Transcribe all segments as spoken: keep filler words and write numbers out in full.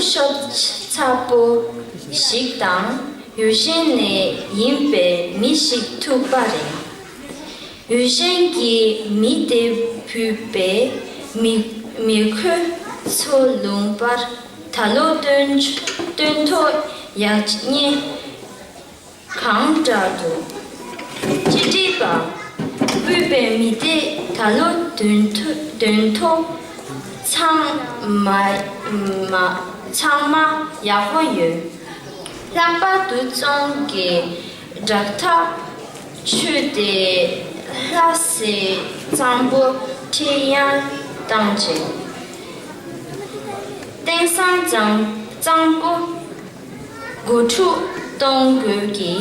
ཤོབ་ཚ་པོ་ཞིག་དང་ཡུལ་གཞན་ནས་ཡིན་པའི་མི་ཞིག་ཐུག་པ་རེད། ཡུལ་གཞན་གྱི་མི་དེ་བུད་པས་མི་མི་ཁོ་ཚོ་ལུང་པར་ད་ལོ་སྟོན་སྟོན་ཐོག་ཡག་ཉེས་གང་འདྲ་འདུག་སྤྱི་ཁྲིམས་པ། བུད་པའི་མི་དེ་ད་ལོ་དོན་ཐོ་དོན་ཐོ་ཚང་མ་མ་ཚང་མ་ཡག་པོ་ཡོད། ལྷག་པར་དུ་བཙོན་གྱི་དྲག་ཐག་ཆོད་དེ་ལྷ་སའི་གཙང་པོ་ཁྲིད་ཡང་བཏང་རྗེས། དེང་སང་གཙང་གཙང་པོ་འགོ་ཁྲིད་གཏོང་དགོས་ཀྱི་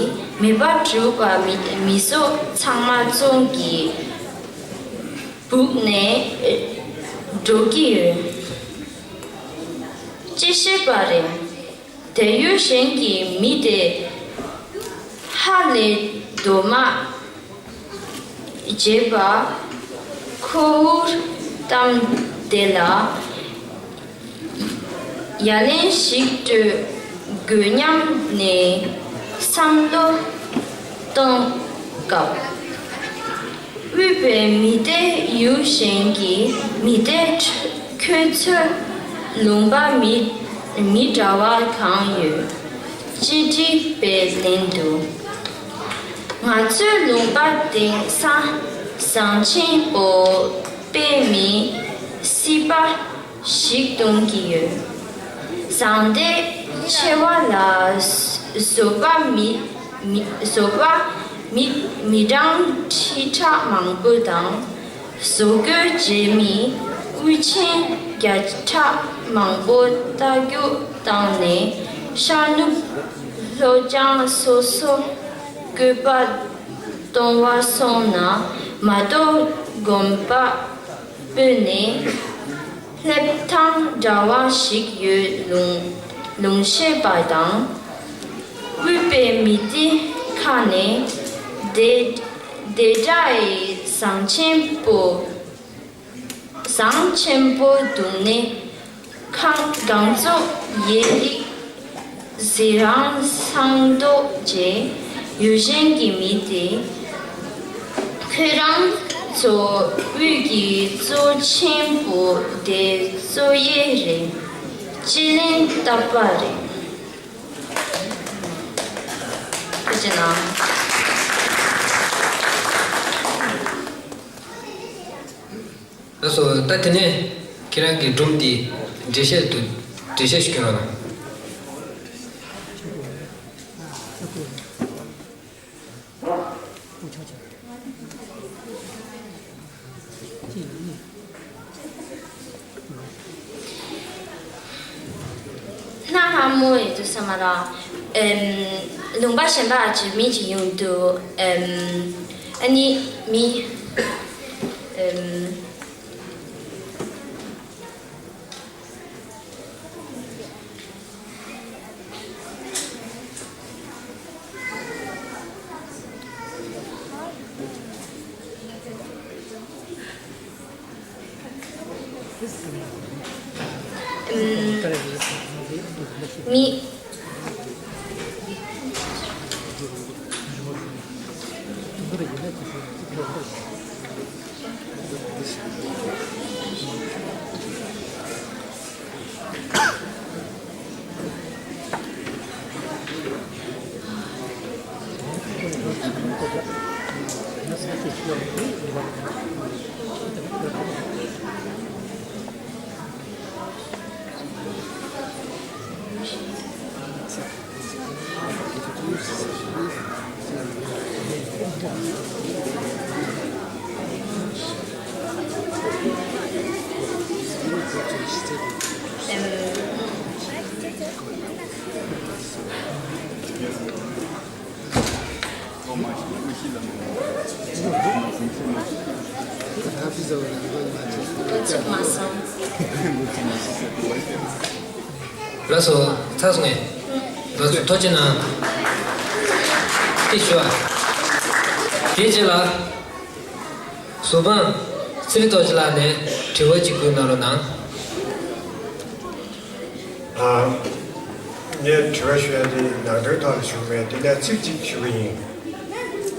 མེད་པ་གྲུབ་པ་མི་མི་ཚོ་ཚང་མ་བཙོན་གྱི་སྦུག་ནས་འགྲོ་གི་ཡོད། ཅི་ཤེས་པ་རེད། དེར་ཡུལ་གཞན་གྱི་མི་དེ་ཧ་ལས་རྡོག་མ་བརྗེད་པ་ཁོ་བོར་གཏམ་དེ་ལ་ཡ་ལན་ཞིག་སྤྲོད་དགོས་སྙམ་ནས་བསམ་བློ་གཏོང་སྐབས། བུད་པའི་མི་དེ་ཡུལ་གཞན་གྱི་མི་དེ་ཁྱོད་ཚོའི་ལུང་པ་མི་མི་འདྲ་བ་གང་ཡོད། ཅི་འདྲི་བའི་ལན་དུ། ང་ཚོའི་ལུང་པ་དེང་སང་བཟང་ཆེན་པོ་དཔེ་མི་སྲིད་པ་ཞིག་གཏོང་གི་ཡོད། བཟང་སྡེ་ཆེ་བ་ལ་བཟོད་པ་མི་མི་བཟོད་པ་མི་མི་གྲངས་ཁྲི་ཕྲག་མང་པོ་དང་། བཟོ་བཀོད་བྱེད་མི་དབུ་ཆེན་བརྒྱ་ཕྲག་མང་པོ་རྟ་རྒྱུག་བཏང་ནས་ཤར་ནུབ་ལྷོ་བྱང་སོ་སོ་བཀོད་པ་གཏོང་བ་སོང་ན་མ་གཏོགས་དགོན་པ་སྤོས་ནས་སླེབས་སྟངས་འདྲ་བ་ཞིག་ཡོད་ལུང་ལུང་ཤེས་པ་དང་། དབུས་པའི་མི་སྡེ་ཁག་ནས་དེ་དེ་འདྲ་ཡི་བཟང་ཆེན་པོ་བཟང་ཆེན་པོ་འདུག་ནས་ཁང་གང་ཚོགས་ཡས་རིགས་ཟི་རང་སང་མདོག་བྱས་ཡུལ་གཞན་གྱི་མི་དེ། ཁོས་རང་ཚོ་དབུས་ཀྱི་གཙོ་ཆེན་པོ་དེ་གཙོ་ཡས་རེད། ཅི་ལན་བཏབ་པ་རེད། ཐུགས་རྗེ་གནང་། ལགས་སོ། ད་དེ་ནས་ཁྱེད་རང་གི་སྒྲུང་འདི་འགྲེལ་བཤད་དུ་འགྲེལ་བཤད་ཞིག་སྐྱོན་རོགས་གནང་། སྣ་ལྷ་མོ་ཡི་དུ་ས་མ་ར། ཨེམ། ལུང་པ་གཞན་པ་ཨ་ཅེ་མི་ཅིག་ཡོང་དུ། ཨེམ། ཨ་ནི་མི། ཨེམ། ཨུམ། མི། ལགས་སོ། ཚར་སོང་ངས། ལགས་སོ། ཐུགས་རྗེ་གནང་། དེ་ཞུ་བ། དེའི་རྗེས་ལ། ཟུར་དཔང་ཚེ་རིང་རྡོ་རྗེ་ལགས་ནས་དྲི་བ་གཅིག་བཀོད་གནང་རོགས་གནང་། ཨ། ངས་དྲི་བ་ཞུ་ཡ་དེ་ནང་དོན་ཐོག་ལ་ཞུ་མེད། དེ་ནས་ཚིག་གཅིག་ཞུ་གི་ཡིན།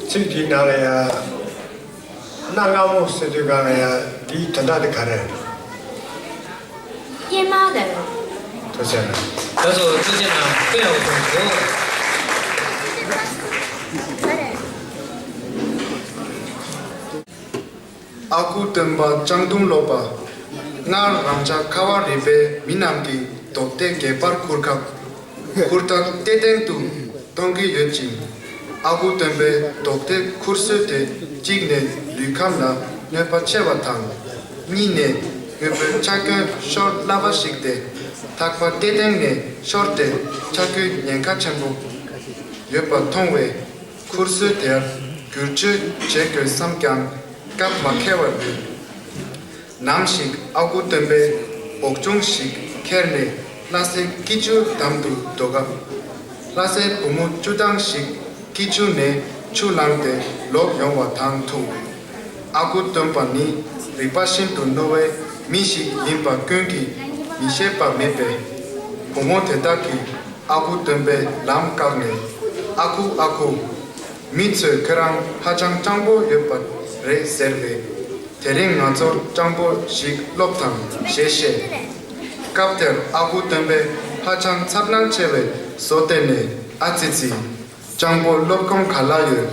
ཚིག་དེའི་ནང་ལ་ཡ། གནའ་སྔ་མོ་ཟེར་དུས་སྒང་ལ་ཡ། འདིའི་དོན་དག་དེ་ག་རེ་རེད། སྔོན་མ་ལ། ཐུགས་རྗེ་གནང་། ད་སོ་ཐུགས་རྗེ་གནང་། དཔེ་ཡག་པོ་གསུངས་སོང་། ཨ་ཁུ་སྟོན་པ་ལྕང་དུང་ལོག་པ། སྔར་རང་ཅག་ཁ་བ་རི་པའི་མི་རྣམས་ཀྱིས་རྡོག་ཐེ་སྒལ་པར་ཁུར་སྐབས། ཁུར་ཐག་ལྟེ་སྟེང་དུ་གཏོང་གི་ཡོད་ཅིང་། ཨ་ཁུ་སྟོན་པའི་རྡོག་ཐེ་ཁུར་སྲོལ་དེ་གཅིག་ནས་ལུས་ཁམས་ལ་གནོད་པ་ཆེ་བ་དང་། གཉིས་ནས་དངོས་པོའི་ཆག་སྐྱོན་ཤོར་སླ་བ་ཞིག་སྟེ། ཐག་པ་ལྟེ་སྟེང་ནས་ཤོར་ཏེ་ཆག་སྐྱོན་ཉེན་ཁ་ཆེན་པོ་ཡོད་པ་མཐོང་བས། ཁུར་སྲོལ་དེར་བསྒྱུར་བཅོས་བྱེད་དགོས་བསམ་ཀྱང་སྐབས་མ་འཁེལ་བར་ཡོད། ནམ་ཞིག་ཨ་ཁུ་སྟོན་པས་འོག་ཆུང་ཞིག་ཁྱེར་ནས་ལྷ་སའི་སྐྱིད་ཆུ་འདམ་དུ་འགྲོ་སྐབས། ལྷ་སའི་བུ་མོ་བཅུ་གྲངས་ཤིག་སྐྱིད་ཆུ་ནས་ཆུ་བླངས་ཏེ་ལོག་ཡོང་བ་དང་ཐུག་ཨ་ཁུ་སྟོན་པ་ནི་རིག་པ་ཤིན་ཏུ་རྣོ་བའི་མི་ཞིག་ཡིན་པ་ཀུན་གྱིས་མི་ཤེས་པ་མེད་པས། བུ་མོ་དེ་དག་གིས་ཨ་ཁུ་སྟོན་པའི་ལམ་བཀག་ནས། ཨ་ཁུ་ཨ་ཁུ། མི་ཚོས་ཁྱེད་རང་ཧ་ཅང་སྤྱང་པོ་ཡོད་པ་རེད་ཟེར་བས། དེ་རིང་ང་ཚོར་སྤྱང་པོ་ཞིག་སློབ་དང་ཞེས་བཤད། སྐབས་དེར་ཨ་ཁུ་སྟོན་པས་ཧ་ཅང་འཚབ་སྣང་ཆེ་བའི་བཟོ་བསྟན་ནས། ཨ་ཙི་ཙི། སྤྱང་པོ་སློབ་ཁང་ག་ལ་ཡོད།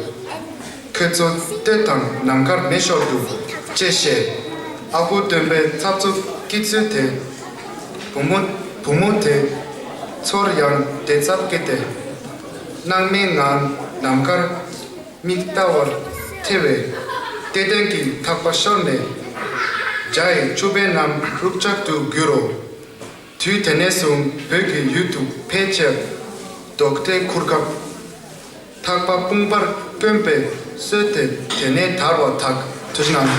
ཁྱོད་ཚོ་ལྟོས་དང་། ནམ་མཁར་མེ་ཤོར་འདུག་ཅེས་བཤད། ཨ་ཁུ་སྟོན་པའི་འཚབ་འཚུབ་སྐྱེ་ཚུལ་དེ། བུ་མོ་བུ་མོ་དེ་ཚོར་ཡང་བདེ་འཚབ་སྐྱེས་ཏེ། སྣང་མེད་ངང་ནམ་མཁར་མིག་ལྟ་བར་ཐལ་བས། ལྟེ་སྟེང་གི་ཐག་པ་ཤོར་ནས། འཇའ་ཡི་ཆུ་བེད་རྣམས་རུབ་ཆག་ཏུ་གྱུར་རོ། དུས་དེ་ནས་བཟུང་བོད་ཀྱི་ཡུལ་དུ་ཕལ་ཆེར་རྡོག་ཐེ་ཁུར་སྐབས། ཐག་པ་དཔུང་པར་བསྐོན་པའི་སྲོལ་དེ་དེ་ནས་དར་བ་དག་ཐུགས་སྣང་།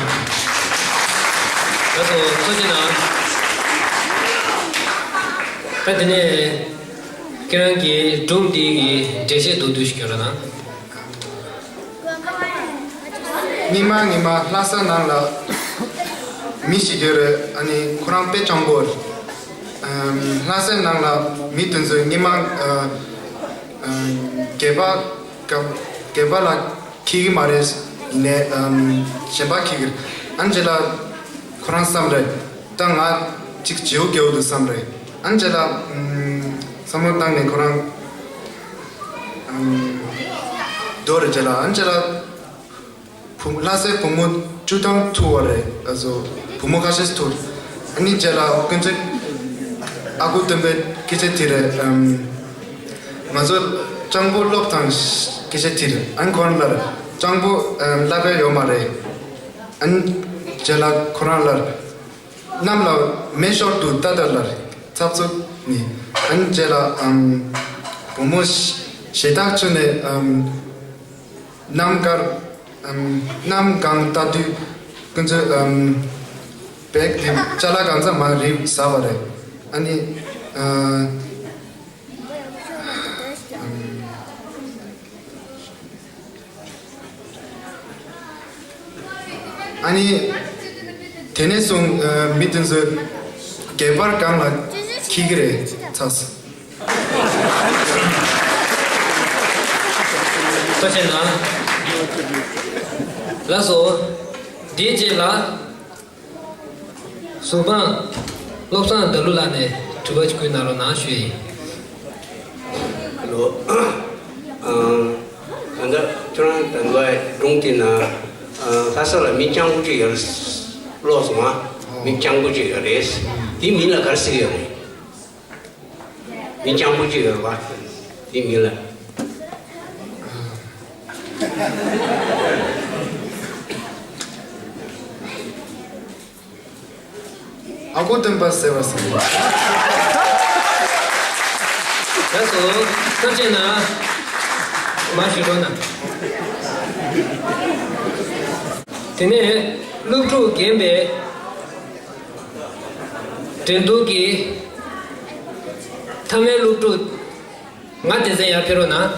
ལགས་སོ། ཐུགས་རྗེ་གནང་། ད་དེ་ནས་ཁྱེད་རང་གི་སྒྲུང་འདི་གི་འགྲེལ་བཤད་མདོར་བསྡུས་ཤིག་སྐྱོན་རོགས་གནང་། སྔོན་མ་སྔོན་མ་ལྷ་ས་ནང་ལ་མི་ཞིག་ཡོད་རེད། ཨ་ནི་ཁོ་རང་དཔེ་སྤྱང་པོ་རེད། ཨམ། ལྷ་སའི་ནང་ལ་མི་དེ་ཚོས་སྔོན་མ། ཨ། ཨམ། སྒལ་པ་སྐབས་སྒལ་པ་ལ་འཁྱེར་གྱི་མ་རེད། ཡིན་ནའི། ཨམ། གཞན་པ་འཁྱེར་གྱི་རེད། ཨ་ནི་རྗེས་ལ་ཁོ་རང་བསམ་རེད། ད་ང་ཅིག་བརྗེ་པོ་རྒྱག་དགོས་འདུག་བསམ་རེད། ཨ་ནི་རྗེས་ལ། ཨམ། བསམ་བློ་བཏང་ནས་ཁོ་རང་། ཨམ། རྡོ་རེ་རྗེས་ལ། ཨ་ནི་རྗེས་ལ། བུ། ལྷ་སའི་བུ་མོ་བཅུ་གྲངས་ཐུག་པ་རེད། ཨ་ཟོ། བུ་མོ་ཁ་ཤས་ཐུག་ཨ་ནི་རྗེས་ལ་ཁོ་ཚོས་ཨ་ཁུ་སྟོན་པའི་སྐད་ཆ་དེ་རེད། ཨམ། ང་ཚོ་སྤྱང་པོ་སློབ་དང་སྐད་ཆ་དེ་རེད། ཨ་ནི་ཁོ་རང་ལ་སྤྱང་པོ། ཨམ། བསླབ་པ་ཡོད་མ་རེད། ཨ་ནི་རྗེས་ལ་ཁོ་རང་ལ་གནམ་ལ་མེ་ཤོར་དུས་ལྟ་ལྟ་ལ་འཚབ་འཚུབ་ནི། ཨ་ནི་རྗེས་ལ། ཨམ། བུ་མོ་ཞེ་དྲག་བྱུང་ནས། ཨམ། གནམ་དཀར། ཨམ། གནམ་གང་ལྟ་དུས་ཁོ་ཚོས། ཨམ། བེག་དེ་ཅ་ལག་གང་ཚང་མ་རིལ་ཟ་བ་རེད། ཨ་ནི། ཨ། ཨམ། ཨ་ནི། དེ་ནས་བཟུང་། ཨ། མི་དེ་ཚོས་སྒལ་པར་སྒང་ལ་འཁྱེར་གྱི་རེད། ཚ། ཐུགས་རྗེ་གནང་། ལགས་སོ། དེའི་རྗེས་ལ། གཟུགས་འཕངས་བློ་བཟང་དར་ལུ་ལགས་ནས་དྲི་བ་ཅིག་བཀོད་གནང་རོགས་གནང་ཞུ་ཡིན། ལོ། ཨ། ད་ལྟ་ཁྱོད་རང་ད་ལྟ་སྒྲུང་དེ་ན། ཨ། ལྷ་ས་ལ་མི་སྤྱང་པོ་ཅིག་ཡོད་རེད་ལབ་སོང་ང་། མི་སྤྱང་པོ་ཅིག་ཡོད་རེད། དེའི་མིང་ལ་ག་རེ་ཟེར་གྱི་ཡོད་རེད། མི་སྤྱང་པོ་ཅིག་ཡོད་རེད་པ། དེའི་མིང་ལ། ཨ་ཁུ་སྟོན་པ་ཟེར་བ་ཟེར། ལགས་སོ། ཐུགས་རྗེ་གནང་། མར་བཞུགས་རོགས་གནང་། དེ་ནས་སློབ་ཕྲུག་རྒན་པའི་འགྲན་བསྡུར་གྱི་མཐའ་མའི་སློབ་ཕྲུག་ང་སྡེ་ཚན་ཡར་ཕེབས་རོགས་གནང་།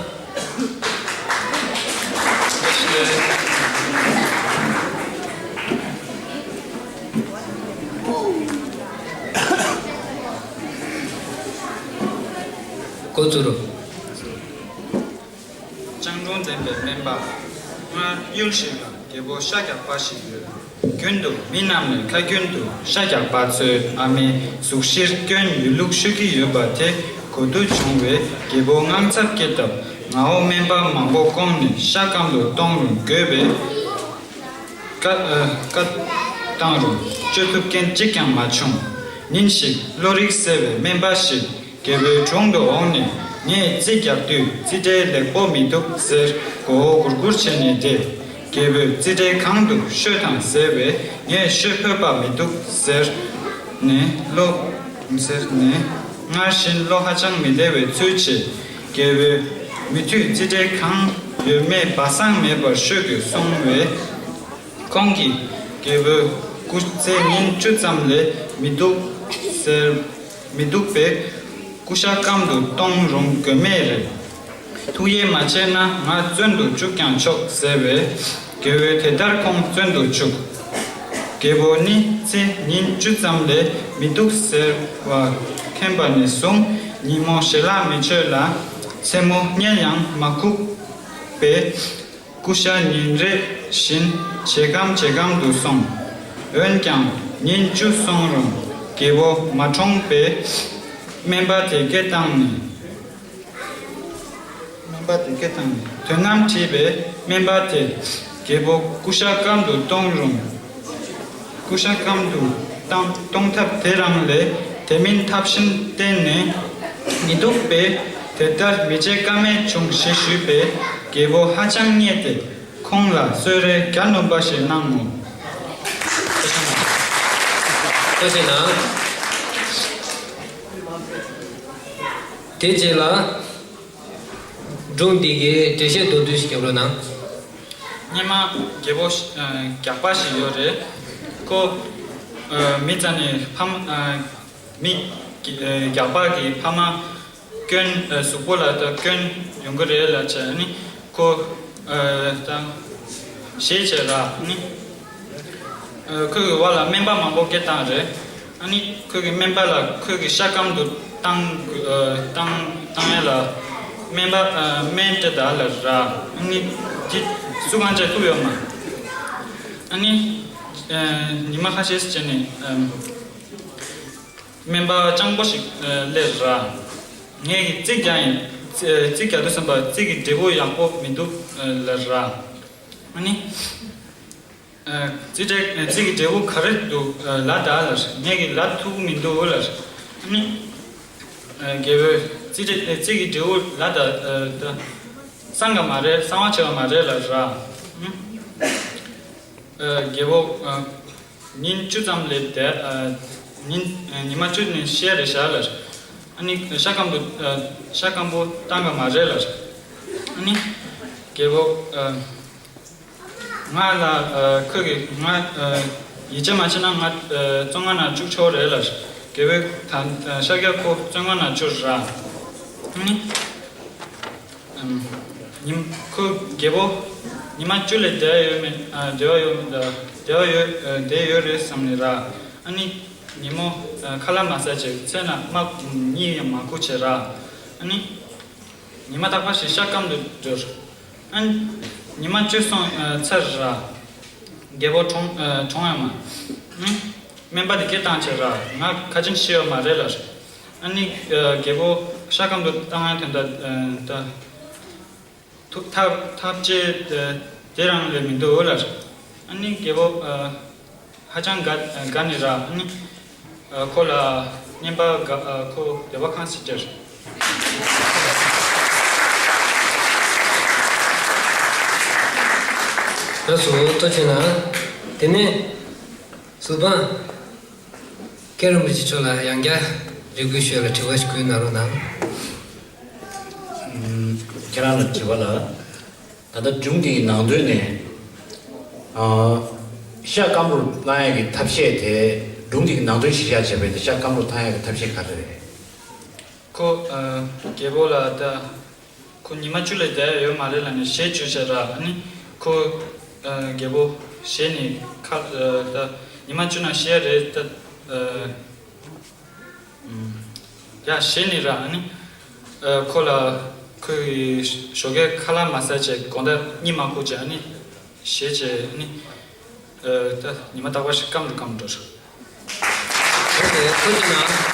འགོ་བཙུགས་རོགས། སྤྱང་གྲུང་ལྡན་པའི་སྨན་པ། སྔར་ཡུལ་ཞིག་ལ་རྒྱལ་པོ་ཤ་རྒྱགས་པ་ཞིག་ཡོད། རྒྱུན་དུ་མི་རྣམས་ནས་ཁ་རྒྱུན་དུ་ཤ་རྒྱགས་པ་ཚོའི་ཨ་མའི་གཟུགས་གཞིར་སྐྱོན་ཡོད་ལུགས་ཤོད་ཀྱི་ཡོད་པ་དེ་གོ་ཐོས་བྱུང་བས། རྒྱལ་པོ་དངངས་འཚབ་སྐྱེས་སྟབས། ངའོ། སྨན་པ་མང་པོ་བསྐོངས་ནས་ཤ་སྐམ་དུ་གཏོང་རུང་དགོས་པས། བཀའ་ཨ། བཀའ་བཏང་རུང་བཅོས་ཐུབ་མཁན་གཅིག་ཀྱང་མ་བྱུང་། ཉིན་ཞིག་བློ་རིག་གསལ་བའི་སྨན་པ་ཞིག་རྒྱལ་པོའི་དྲུང་དུ་འོངས་ནས། ངས་རྩིས་རྒྱག་དུས་རྩིས་ཁྲའི་ལེགས་པོ་མི་འདུག་ཟེར་མགོ་བོ་སྒུར་སྒུར་བྱས་ནས་བསྡད། རྒྱལ་པོས་རྩིས་ཁྲའི་གང་དུ་ཤོད་དང་ཟེར་བས། ངས་ཤོད་ཕོད་པ་མི་འདུག་ཟེར་ནས་བློ། ཟེར་ནས་སྔར་བཞིན་བློ་ཧ་ཅང་མི་བདེ་བའི་ཚུལ་བྱས། རྒྱལ་པོས་མུ་མཐུད་རྩིས་ཁྲའི་གང་ཡོད་མེད་སྦ་གསང་མེད་པར་ཤོད་དགོས་གསུངས་བས། ཁོང་གིས་རྒྱལ་པོའི་སྐུ་ཚེ་ཉིན་བཅུ་ཙམ་ལས་མི་འདུག་ཟེར། མི་འདུག་པས། སྐུ་ཤ་སྐམ་དུ་གཏོང་རུང་དགོས་མེད་རེད། ཐུགས་ཡིད་མ་ཆེས་ན་ང་བཙོན་དུ་བཅུག་ཀྱང་ཆོག་ཟེར་བས། རྒྱལ་པོས་དེ་ལྟར་ཁོང་བཙོན་དུ་བཅུག་རྒྱལ་པོ་ནི་ཚེ་ཉིན་བཅུ་ཙམ་ལས་མི་འདུག་ཟེར་བ་མཁྱེན་པ་ནས་བཟུང་ཉིན་མོ་ཞལ་ལག་མི་མཆོད་ལ། མཚན་མོ་གཉིད་ཡང་མ་ཁུག་པས། སྐུ་ཤ་ཉིན་རེ་བཞིན་ཇེ་སྐམ་ཇེ་སྐམ་དུ་སོང་། འོན་ཀྱང་ཉིན་བཅུ་སོང་རུང་རྒྱལ་པོ་མ་གྲོངས་པས། སྨན་པ་དེ་སྐད་བཏང་ནས། སྨན་པ་དེ་སྐད་བཏང་ནས་དོན་རྣམས་དྲིས་པས། སྨན་པ་དེས་རྒྱལ་པོ་སྐུ་ཤ་སྐམ་དུ་གཏོང་རུང་། སྐུ་ཤ་སྐམ་དུ་བཏང་གཏོང་ཐབས་དེ་རང་ལས་དེ་མིན་ཐབས་གཞན་གཏན་ནས་མི་འདུག་པས། དེ་ལྟར་མི་བྱེད་ཀ་མེད་བྱུང་ཞེས་ཞུས་པས། རྒྱལ་པོ་ཧ་ཅང་མཉེས་ཏེ་ཁོང་ལ་གསོལ་རས་གྱ་ནོམ་པ་ཞིག་གནང་ངོ་། ཐུགས་རྗེ་གནང་། དེ་རྗེས་ལ། སྒྲུང་འདི་གའི་འགྲེལ་བཤད་མདོར་བསྡུས་ཤིག་རྒྱབ་རོགས་གནང་། སྔོན་མ་རྒྱལ་པོ་ཞིག་ཨ། རྒྱགས་པ་ཞིག་ཡོད་རེད། ཁོ་ཨ། མི་རྩ་ནས་ཕ་མ་ཨ། མི་ཨ། རྒྱགས་པ་གི་ཕ་མ་སྐྱོན་ཨ། གཟུགས་པོ་ལ་ད་སྐྱོན་ཡོང་གི་རེད་ལབ་བྱས། ཨ་ནི་ཁོ་ཨ། ད་ཞེད་བྱས་ར། ཨ་ནི་ཨ། ཁོ་གི་བར་ལ་སྨན་པ་མང་པོ་སྐད་བཏང་རེད། ཨ་ནི་ཁོ་གི་སྨན་པ་ལ་ཁོ་གི་ཤ་སྐམ་དུ་བཏང་ཨ། བཏང་བཏང་ཡ་ལ་སྨན་པ་ཨ། སྨན་སྤྲད་ད་ལབ་ར། ཨ་ནི་དེ་སུ་གང་བྱས་ཐུབ་ཡོད་མ། ཨ་ནི་ཨ། ཉི་མ་ཁ་ཤས་བྱས་ནས་ཨ། སྨན་པ་སྤྱང་པོ་ཞིག་ཨ། སླེབས་ར། ངས་ཀྱི་རྩིས་རྒྱག་ཡིན། རྩིས་རྒྱག་དུས་ཙམ་པ་རྩིས་ཀྱི་འབྲས་བུ་ཡག་པོ་མི་འདུག་ལབ་ར། ཨ་ནི་ཨ། རྩིས་འབྲས་རྩིས་ཀྱི་འབྲས་བུ་ག་རེ་འདུག་ལབ་ད་ལབ། ངས་ཀྱི་ལབ་ཐུབ་ཀྱི་མི་འདུག་ལབ། ཨ་ནི་ཨ། རྒྱལ་པོས་རྩིས་འབྲས་རྩིས་ཀྱི་འབྲས་བུ་ལབ་ད་ད་བསམ་ག་མ་རེད། གསང་བ་བྱེད་པ་མ་རེད་ལབ་ར། ཨ། རྒྱལ་པོ་ཨ། ཉིན་བཅུ་ཙམ་ལས་དེ་ཨ། ཉིན་ཨ། ཉི་མ་བཅུ་ནས་བཤད་རེད་བཞག་ལབ། ཨ་ནི་ཤ་སྐམ་དུ་ཨ། ཤ་སྐམ་པོ་བཏང་ག་མ་རེད་ལབ། ཨ་ནི་རྒྱལ་པོ་ཨ། ང་ལ་ཨ། ཁོས་ཀྱི་ང་ཨ། ཡིད་ཆེས་མ་བྱེད་ན་ང་ཨ། བཙོན་ཁང་ནང་བཅུག་ཆོག་རེད་ལབ། རྒྱལ་པོས་ད་ཨ། ཤ་རྒྱགས་ཁོ་བཙོན་ཁང་ནང་བཅུག་ར། ཨ་ནི་ཨམ། ཉིན་ཁོ་རྒྱལ་པོ་ཉི་མ་བཅུ་ལས་བསྡད་ཡོད་མེད་ཨ། བསྡད་ཡོད་བསྡད་ཡོད་ཨ། བསྡད་ཡོད་རེད་བསམ་ནས་ར། ཨ་ནི་ཉིན་མོ་ཨ། ཁ་ལག་མ་ཟ་བྱས་མཚན་ལ་དམག་གཉིད་ཡང་མ་ཁུག་བྱས་ར། ཨ་ནི་ཉི་མ་རྟག་པར་ཞིག་ཤ་སྐམ་དུ་འགྲོ། ཨ་ནི་ཉི་མ་བཅུ་སོང་ཨ། ཚར་ར། རྒྱལ་པོ་གྲོངས་ཨ། གྲོངས་ཡོད་མ། ཨ་ནི་སྨན་པ་དེ་སྐད་བཏང་བྱས་ར། ང་ཁ་ཆེམས་ཤི་ཡོད་མ་རེད་ལབ། ཨ་ནི་ཨ། རྒྱལ་པོ་ཤ་སྐམ་དུ་བཏང་ཡ་དོན་དག་ཨ། ད་ཐུགས་ཐབས་ཐབས་ཅེས་དེ་རང་ལས་མི་འདུག་ལབ། ཨ་ནི་རྒྱལ་པོ་ཨ། ཧ་ཅང་དགའ་དགའ་ནས་ར། ཨ་ནི་ཨ། ཁོ་ལ་རྔན་པ་དགའ་ཨ། ཁོ་བདེ་བ་ཁང་ཞིག་སྟེར། ལགས་སོ། ཐུགས་རྗེ་གནང་། དེ་ནས་ཟུར་པ་མཁན་རིན་པོ་ཆེ་མཆོག་ལ་ཡང་བསྐྱར་རེ་སྐུལ་ཞུ་ཡ་ལ་དྲི་བ་ཞིག་བཀོད་གནང་རོགས་གནང་། ཨུམ། ཁྱེད་རང་ལ་དྲི་བ་ལ། ད་ལྟ་སྒྲུང་འདིའི་ནང་དོན་ནས། ཨ། ཤ་སྐམ་པོར་བཏང་ཡག་གི་ཐབས་ཤེས་དེ་སྒྲུང་འདིའི་ནང་དོན་གཞི་བཞག་བྱས་པའི་དེ་ཤ་སྐམ་པོར་བཏང་ཡག་གི་ཐབས་ཤེས་ག་རེ་རེད། ཁོ་ཨ། རྒྱལ་པོ་ལ་ད་ཁོ་ཉི་མ་བཅུ་ལས་བསྡད་ཡོད་མ་རེད་ལབ་ནས་ཞེད་བཅུག་བྱས་ར། ཨ་ནི་ཁོ་ཨ། རྒྱལ་པོ་ཞེད་ནས་ཁ་ཨ། ད་ཉི་མ་བཅུ་ནང་ཤི་ཡ་རེད་ད། ཨ། ཡ་ཞེད་ནས་ར། ཨ་ནི་ ཨ། ཁོ་ལ་ཁོའི་ཞོགས་ཀས་ཁ་ལག་མ་ཟ་བྱས་དགོང་དག་གཉིད་མ་ཁུག་བྱས། ཨ་ནི་བཞེས་བྱས། ཨ་ནི་ཨ། ད་ཉི་མ་རྟག་པར་ཞིག་སྐམ་འགྲོ་སྐམ་འགྲོ། ཨོ་ཁེ། ཐུགས་རྗེ་གནང་